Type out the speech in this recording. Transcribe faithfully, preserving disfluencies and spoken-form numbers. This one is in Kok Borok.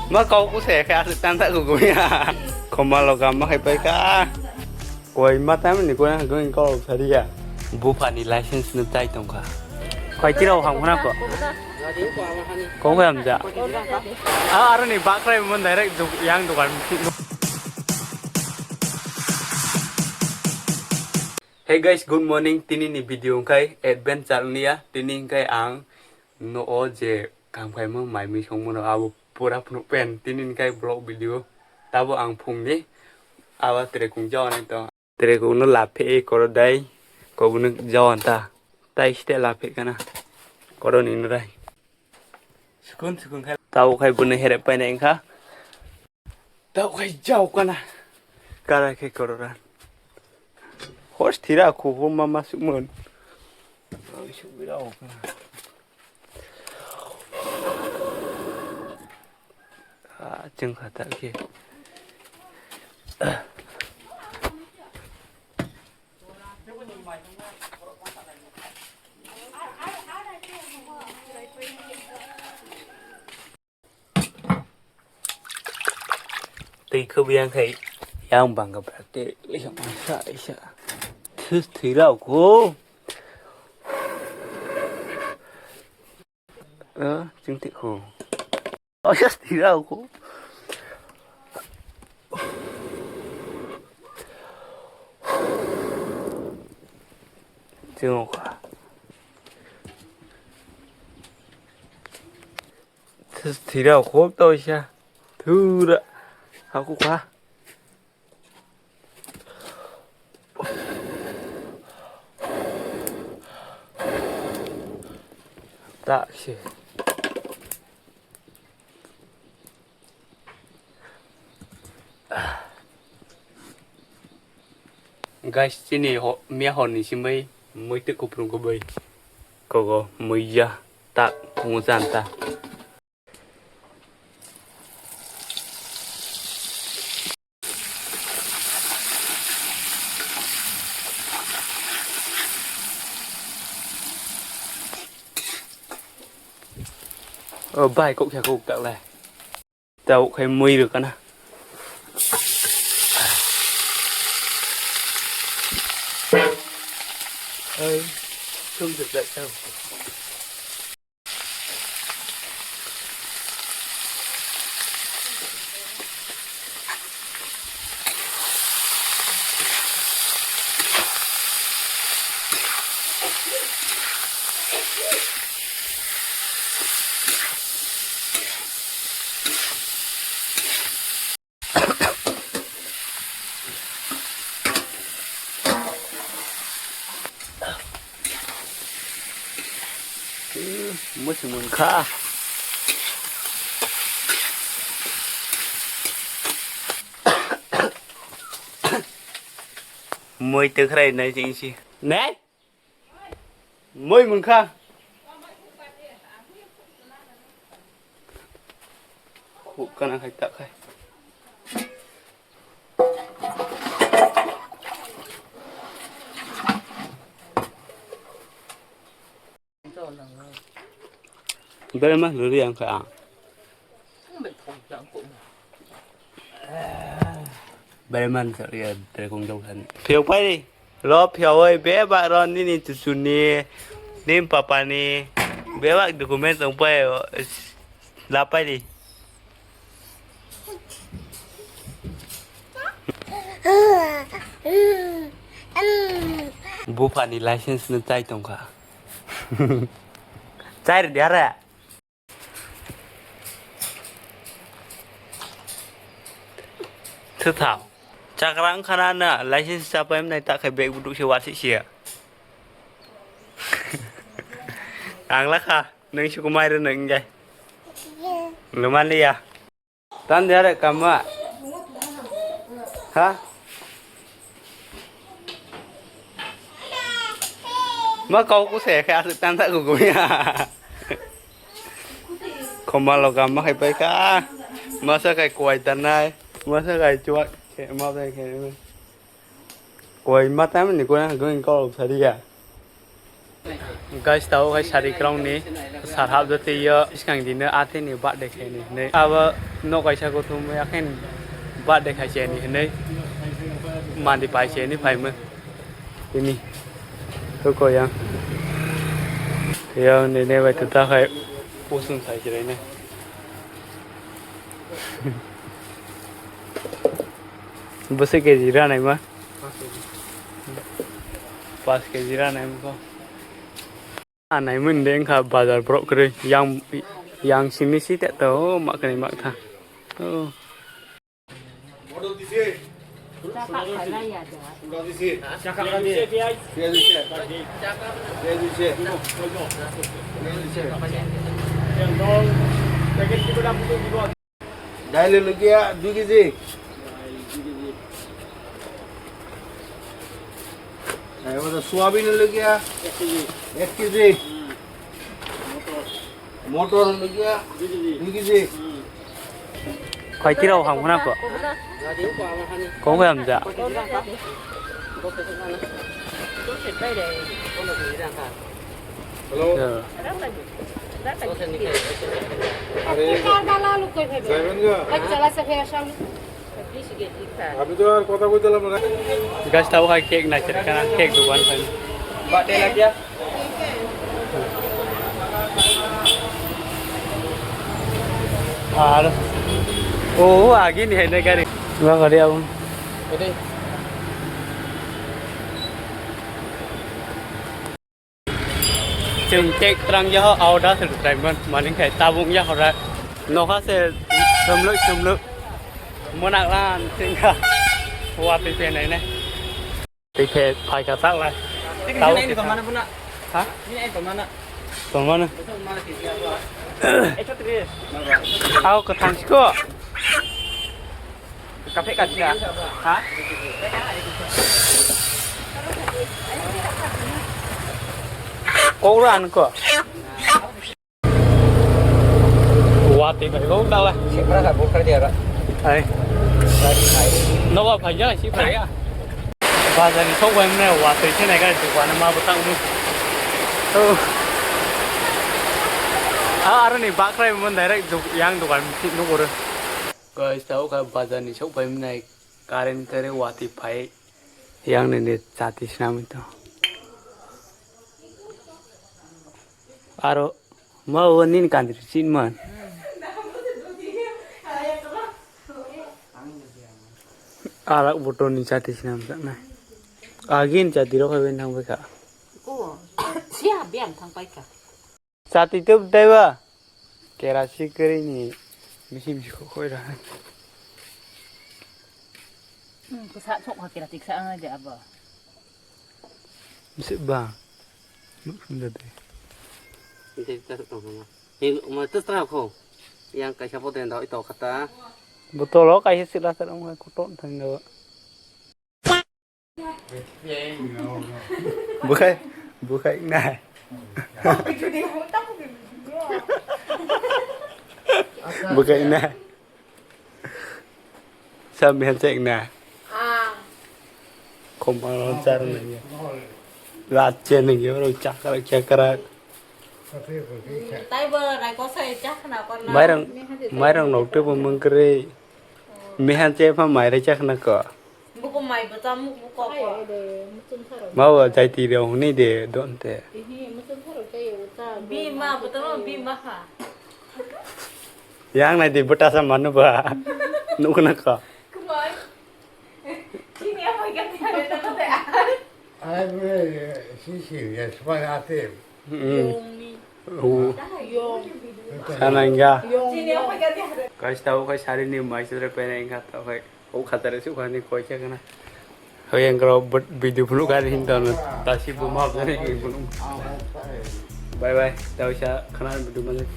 Ma kau ku se khe aswk tan ta ku ku ya. Khoma lo gam ma khai pai ka. Koi ma tam ni ko na ko kau sari ya. Bupha ni license no tai tong kha. Khoi tira o ham khna ko. Ko ko am ja. A aro ni bakrai mon direct yang dukan. Hey guys, good morning. Tini ni video wngkhai adventure wngya. Tini wngkhai ang no o je kam khaima mai mui songmano abo pura phunuk pen. Tini wngkhai vlog video. Tabo ang phungni abo trekung jawan to. Trekung no laphe e koro dai. Kobunu jawan ta. Tai site laphe kana. Koro ni no dai. Sukun sukun khai. Tabo khai bunu here paina wngkha. Tau khai jau kana. Kara khe korora. Hos thira khu khu ma ma sukmun. Ai suk bira o kana. Ah, chwng kha ta khe. Twi khwb yang khai yang bangka brak te lehang sa isa. Thus thwi rao kho. Eh, chwng te kho. Oh, yes, thwi rao kho. Chwng kha. Thira khop to isa. Thura. Aku kha. Tak si. Guys, chini ho-, miya hor ni simbai mui twi kupulung kubui. Kogo mui ya tak pungu chan ta. O bai kok ya kok tak le. Tau khai mui rw kana. Ai, thum jep jep tau. Musi munkha. Moi twi khwrai nai chengsi. Nai? Moi munkha. Khuk kana khai tak khai. Bere mas lori ang kha. Bere man sa ya trekung jauh san. Phiyok pai ri. Lo phiyok oi bebak ro nini chusuni, nini papani bebak document tong pai o. Lapai di. Buphani license no chai tongkha. Chai rwdi hara. Thwtham. Chakra wngkhana na license chapai mwnai ta khai bag buduk se wasi sia. Ang lakha. Nung si kumai rw nung jai. Lumaliya. Tan dia rek kama. Ha? Ma kau ku se khe aswk tan ta ku ku ya. Khoma lo kam ma khai pai ka. Masa kai kuai tanai. Masa kai chuak khe ma bai khe. Koi ma tam ni koi na koi kau sariya. Guys, tao khai sari kwrwngni sar hapjak twi yo, swkang dino atini birthday khaini hinwi. Abo nok kaisa kuthumwi akhe birthday khai chaini hinwi mandi pai chaini phaimwi. Ini. Huko yang. Yang nini bai tuta khai usung sai chiraina. Bwswk K G ranai ma? Pas K G ranai ma ko. Anai mun de wngkha bazar borok kwrwi. Yang, yang simi si te to ma kwrwi ma kha. Oh. Dail logia dui kg. Soyabin logia ek kg. Motor logia dui kg. Khoi tirao ham khna ko. Ko ko ham ja. Hello. Guys, tao khai cake nai chwrai kana, cake dukan khai. Ar, oh, agi ni hai na gari. Ba gari abang. Chwng cake twrang yaho, auda se twraiman, mani khai tabuk yaho ra. Nokha se chumluk chumluk. Monak lan chwngkha. Watwi phenai ne. Tei phe phaikha tak lai. Tabuk kisa. Ha? Tongmano. Tao kwthang siko. Kaphek ka sika. Ha? Kok ra ang ko. Watwi bai kok dala. Sipra ka bukar dia ra. Ai. Nogo phai ja, si phai ya. Bazar ni sok bai mne watwi se nai ga dukan ma bwtang mu. Oh. Ah, aro ni bakrai mon direct duk-, yang dukan si nuk oro. Guys, tao kha bazar ni sok bai mwnai current kare watwi phai yang ni ne chati snamwi to. Aro ma o nin kandri sin man. Arak botol ni chati sinam saknai. Agin chati rok hai nang bwkha. Ko. Sia biam thang paikha. Chati tub daiwa. Kerasi kari ni misi misi khoi ra. Hmm, kesa sok ha kerasi sa ang de abo. Misi ba. Nuk sunda de. Ini kita sok tong sama. Ini umar terus terang kau. Yang kaisa botol yang tahu itu kata. Botol lo kaisa sila sila umar kotor thang do. Bukai, bukai na. Bukai na. Sa mihan cek na. Kom ang char na ya. Rat che na ya, ro chakra chakra. Taibo rai kosai chakna korna. Mairang, mairang nok tebo mengkere. Mihan che pha mai rai chakna ko. Buko mai bwta muk buko ko. Mawa jaiti rok hwnwi de don te. Bima bwta no bima ha. Yang nai di bwta sa manu ba. Nukna ko. Kumai. Chini apa ikan tiada nama te. Ai bre, si si ya, sepai ate. Mm. Yongni. Oh. Yong. Sanangya. Yong. Chini apa ikan tiada. Guys, tao khai sari ni mai sudra pena ingka tao khai. O khatare su khani koi kya kana. Hoyang kro but video bulu kari hinta na. Tasi buma bani ni bulu. Bye bye. Tao sha khana video malak.